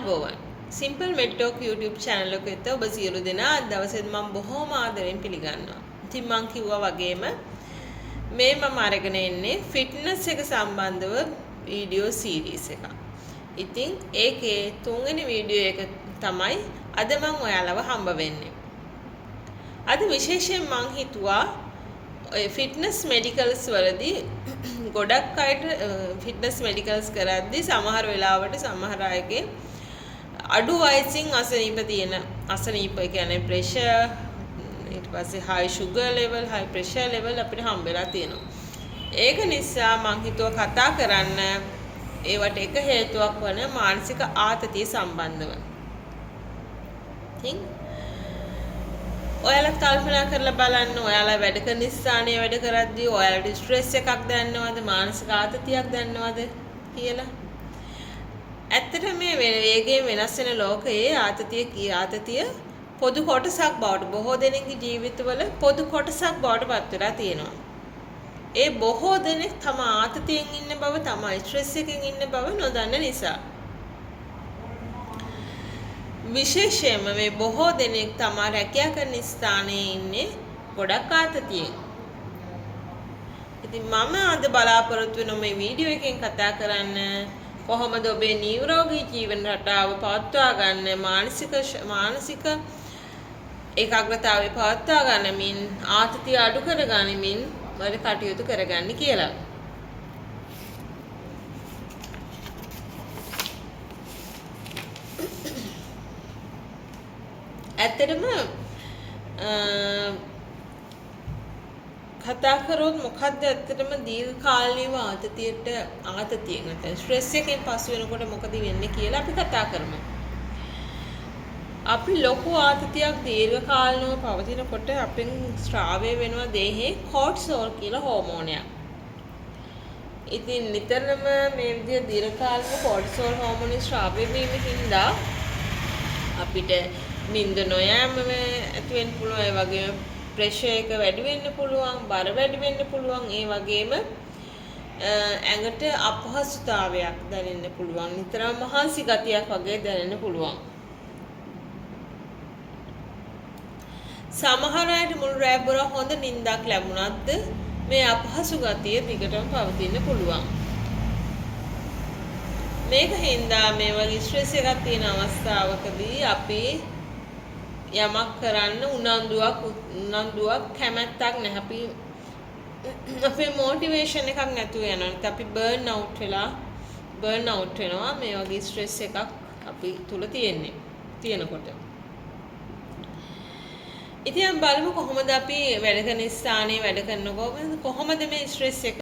ආයුබෝවන්. Simple මෙඩ්ටෝක් YouTube channel එක වෙත ඔබ සියලු දෙනා අද දවසේත් මම බොහොම ආදරෙන් පිළිගන්නවා. ඉතින් මං කිව්වා වගේම මේ මම අරගෙන එන්නේ ෆිට්නස් එක සම්බන්ධව වීඩියෝ සීරීස් එකක්. ඉතින් ඒකේ තුන්වෙනි වීඩියෝ එක තමයි අද මං ඔයාලව හම්බ වෙන්නේ. අද විශේෂයෙන් මං හිතුවා ඔය ෆිට්නස් මෙඩිකල්ස් වලදී ගොඩක් අයට ෆිට්නස් මෙඩිකල්ස් කරද්දී සමහර වෙලාවට සමහර අයගේ අඩු වයසින් අසනීප තියෙන අසනීප කියන්නේ ප්‍රෙෂර් ඊට පස්සේ හයි ෂුගර් ලෙවල් හයි ප්‍රෙෂර් ලෙවල් අපිට හම්බ වෙලා තියෙනවා. ඒක නිසා මං හිතුවා කතා කරන්න ඒවට එක හේතුවක් වන මානසික ආතතිය සම්බන්ධව. ඉතින් ඔයාලා කල්පනා කරලා බලන්න ඔයාලා වැඩ කරන ස්ථානයේ වැඩ කරද්දී ඔයාලට ස්ට්‍රෙස් එකක් දැනෙනවද මානසික ආතතියක් දැනෙනවද කියලා. ඇත්තට මේ වේගයෙන් වෙනස් වෙන ලෝකයේ ආතතිය පොදු කොටසක් බවට බොහෝ දෙනෙක්ගේ ජීවිතවල පොදු කොටසක් බවට පත් වෙලා තියෙනවා. ඒ බොහෝ දෙනෙක් තම ආතතියෙන් ඉන්න බව තම ස්ට්‍රෙස් එකෙන් ඉන්න බව නොදන්න නිසා. විශේෂයෙන්ම මේ බොහෝ දෙනෙක් තමා රැකියා කරන ස්ථානයේ ඉන්නේ ගොඩක් ආතතියෙන්. ඉතින් මම අද බලාපොරොත්තු වෙන මේ වීඩියෝ එකෙන් කතා කරන්න කොහොමද ඔබේ නිරෝගී ජීවන රටාව පවත්වා ගන්න මානසික ඒකාග්‍රතාවය පවත්වා ගන්නමින් ආතතිය අඩු කර ගනිමින් වැඩ කටයුතු කරගන්න කියලා. ඇත්තටම කතා කරොත් මොකද්ද ඇත්තටම දීර්ඝකාලීනව ආතතියෙන් නැත්නම් ස්ට්‍රෙස් එකෙන් පසු වෙනකොට මොකද වෙන්නේ කියලා අපි කතා කරමු. අපි ලොකු ආතතියක් දීර්ඝකාලීනව පවතිනකොට අපෙන් ස්‍රාවය වෙනවා දේහේ කෝටිසෝල් කියලා හෝමෝනයක්. ඉතින් නිතරම මේ විදිහ දීර්ඝකාලීන කෝටිසෝල් හෝමෝන ස්‍රාවය වීම හින්දා අපිට නිින්ද නොයෑම ඇති වෙන්න පුළුවන්. ඒ වගේම ප්‍රෙෂර් එක වැඩි වෙන්න පුළුවන්, බර වැඩි වෙන්න පුළුවන්. ඒ වගේම ඇඟට අපහසුතාවයක් දැනෙන්න පුළුවන්. නිතරම මහන්සි ගතියක් වගේ දැනෙන්න පුළුවන්. සමහර අයට මුළු රැය පුරා හොඳ නිින්දක් ලැබුණත්ද මේ අපහසු ගතිය දිගටම පවතින්න පුළුවන්. මේක හින්දා මේ වගේ ස්ට්‍රෙස් එකක් තියෙන අවස්ථාවකදී අපි යමක් කරන්න උනන්දුවක් කැමැත්තක් නැහැ. අපි අපේ මොටිවේෂන් එකක් නැතුව යනවා. නැත්නම් අපි බර්න් අවුට් වෙනවා මේ වගේ ස්ට්‍රෙස් එකක් අපි තුල තියෙනකොට. ඉතින් අපි බලමු කොහොමද අපි වැඩ කරන ස්ථානයේ වැඩ කරනකොට කොහොමද මේ ස්ට්‍රෙස් එක